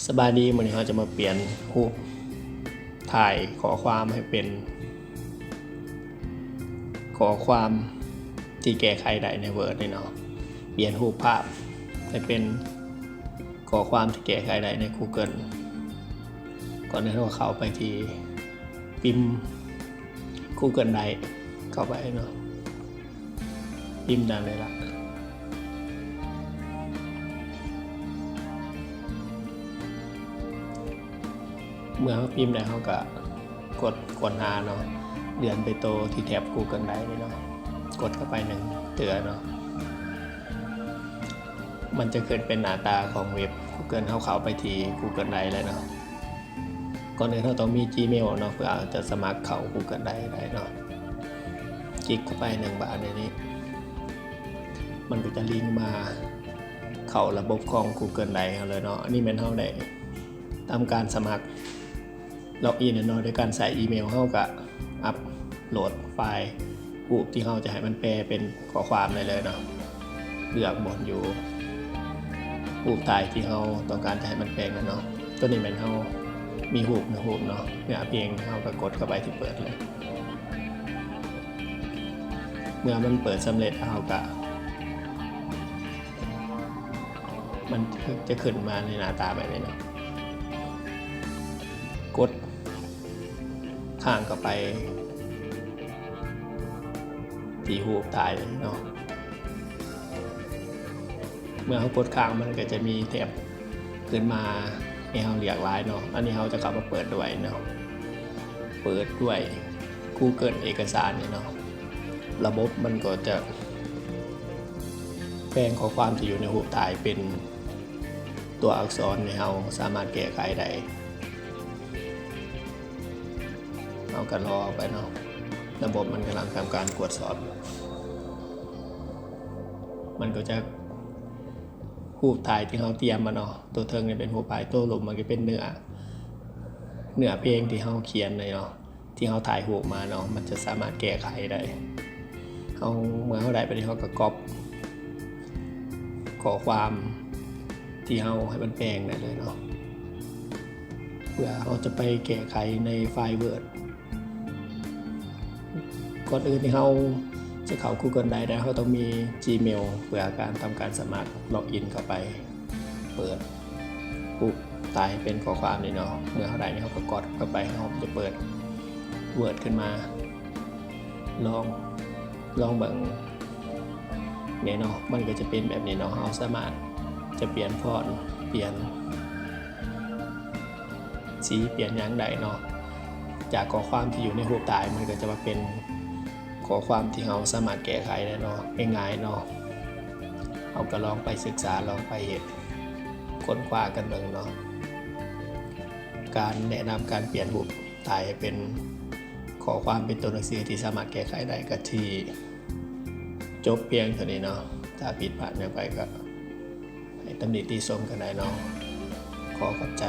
ສະບາຍດີ, ມື້ນີ້ເຮົາຈະມາປ່ຽນຮູບຖ່າຍຂໍ້ຄວາມໃຫ້ເປັນຂໍ້ຄວາມທີ່ແກ້ໄຂໄດ້ໃນ Word ນີ້ເນາະ. ປ່ຽນຮູບພາບໃຫ້ເປັນຂໍ້ຄວາມທີ່ແກ້ໄຂໄດ້ໃນ Google. ກ່ອນອື່ນເຮົາເຂົ້າໄປທີ່ ພິມ Google Drive ເຂົ້າໄປເນາະ, ພິມຕາມນີ້ລະ. ເມື່ອເຮົາພິມແລ້ວ ເຮົາກະກົດຄົ້ນຫາເນາະ, ເລື່ອນໄປໂຕທີ່ແທັບ Google Drive ນີ້ເນາະ, ກົດເຂົ້າໄປໜຶ່ງເທື່ອເນາະ. ມັນຈະຂຶ້ນເປັນໜ້າຕາຂອງເວັບ Google, ເຮົາເຂົ້າໄປທີ່ Google Drive ແລ້ວເນາະ. ກ່ອນອື່ນເຮົາຕ້ອງມີ Gmail ເນາະ ເພື່ອເຮົາຈະສະໝັກເຂົ້າ Google Drive ໄດ້ເນາະ. ຄລິກເຂົ້າໄປໜຶ່ງບາດໃນນີ້ ມັນກໍຈະລິງມາເຂົ້າລະບົບຂອງ Google Drive ເຮົາເລີຍເນາະ. ອັນນີ້ແມ່ນເຮົາໄດ້ທຳການສະໝັກ login ແລ້ວເນາະ, ໂດຍການໃສ່ອີເມວ. ເຮົາກະອັບໂຫຼດໄຟລ໌ຮູບທີ່ເຮົາຈະໃຫ້ມັນແປເປັນ ຂໍ້ຄວາມໄດ້ເລີຍເນາະ. ເລືອກບ່ອນຢູ່ຮູບຖ່າຍທີ່ເຮົາຕ້ອງການຈະໃຫ້ມັນແປງນັ້ນເນາະ. ໂຕນີ້ແມ່ນເຮົາມີຮູບໜຶ່ງຮູບເນາະ, ເນື້ອເພງ ເຮົາກໍກົດເຂົ້າໄປທີ່ເປີດເລີຍ. ເມື່ອມັນເປີດສຳເລັດ ເຮົາກໍ ມັນຈະຂຶ້ນມາໃນໜ້າຕາແບບນີ້ເນາະ. ກົດ ຂ້າງເຂົ້າໄປທີ່ຮູບຖ່າຍເນາະ. ເມື່ອເຮົາກົດຄ້າງ ມັນກໍຈະມີແຖບຂຶ້ນມາໃຫ້ເຮົາເລືອກຫຼາຍເນາະ. ອັນນີ້ເຮົາຈະເຂົ້າມາເປີດດ້ວຍເນາະ, ເປີດດ້ວຍ Google ເອກະສານນີ້ເນາະ. ລະບົບມັນກໍຈະແປງຂໍ້ຄວາມທີ່ຢູ່ໃນຮູບຖ່າຍເປັນຕົວອັກສອນໃຫ້ເຮົາສາມາດແກ້ໄຂໄດ້. ເຮົາກໍລໍໄປເນາະ, ລະບົບມັນກຳລັງທຳການກວດສອບ. ມັນກໍຈະ ຮູບຖ່າຍທີ່ເຮົາຕຽມມາເນາະ, ໂຕເທິງນີ້ເປັນຮູບຖ່າຍ, ໂຕລຸ່ມມັນກໍເປັນເນື້ອ ເນື້ອເພງທີ່ເຮົາຂຽນໄວ້ເນາະ, ທີ່ເຮົາຖ່າຍຮູບມາເນາະ, ມັນຈະສາມາດແກ້ໄຂໄດ້. ເຮົາ ເມື່ອເຮົາໄດ້ໄປນີ້ ເຮົາກໍກັອບຂໍ້ຄວາມທີ່ເຮົາໃຫ້ມັນແປງໄດ້ເລີຍເນາະ, ເພື່ອເຮົາຈະໄປແກ້ໄຂໃນໄຟລ໌ Word. ກ່ອນອື່ນທີ່ເຮົາຈະເຂົ້າ Google Drive ໄດ້ ເຮົາຕ້ອງມີ Gmail ເພື່ອການທຳການສະໝັກ login ເຂົ້າໄປ ເປີດຮູບຖ່າຍເປັນຂໍ້ຄວາມນີ້ເນາະ. ເມື່ອເຮົາໄດ້ນີ້ ເຮົາກໍກັອບເຂົ້າໄປ, ເຮົາຈະເປີດ Word ຂຶ້ນມາ ລອງ ລອງເບິ່ງແນ່ເນາະ. ມັນກໍຈະເປັນແບບນີ້ເນາະ, ເຮົາສາມາດຈະປ່ຽນຟອນ ປ່ຽນ ສີປ່ຽນຫຍັງໄດ້ເນາະ. ຈາກຂໍ້ຄວາມທີ່ຢູ່ໃນຮູບຖ່າຍ ມັນກໍຈະມາເປັນຂໍ້ຄວາມທີ່ເຮົາສາມາດແກ້ໄຂໄດ້ເນາະ, ງ່າຍໆເນາະ. ເຮົາກໍລອງໄປສຶກສາ, ລອງໄປເຮັດຄົ້ນຄວ້າກັນເບິ່ງເນາະ. ການແນະນຳການປ່ຽນຮູບຖ່າຍໃຫ້ເປັນຂໍ້ຄວາມເປັນຕົວໜັງສືທີ່ສາມາດແກ້ໄຂໄດ້ ກໍທີ່ ຈົບພຽງເທົ່ານີ້ເນາະ. ຖ້າຜິດພາດຫຍັງໄປກໍໃຫ້ຕຳໜິຕິຊົມກັນໄດ້ເນາະ. ຂໍຂອບໃຈ.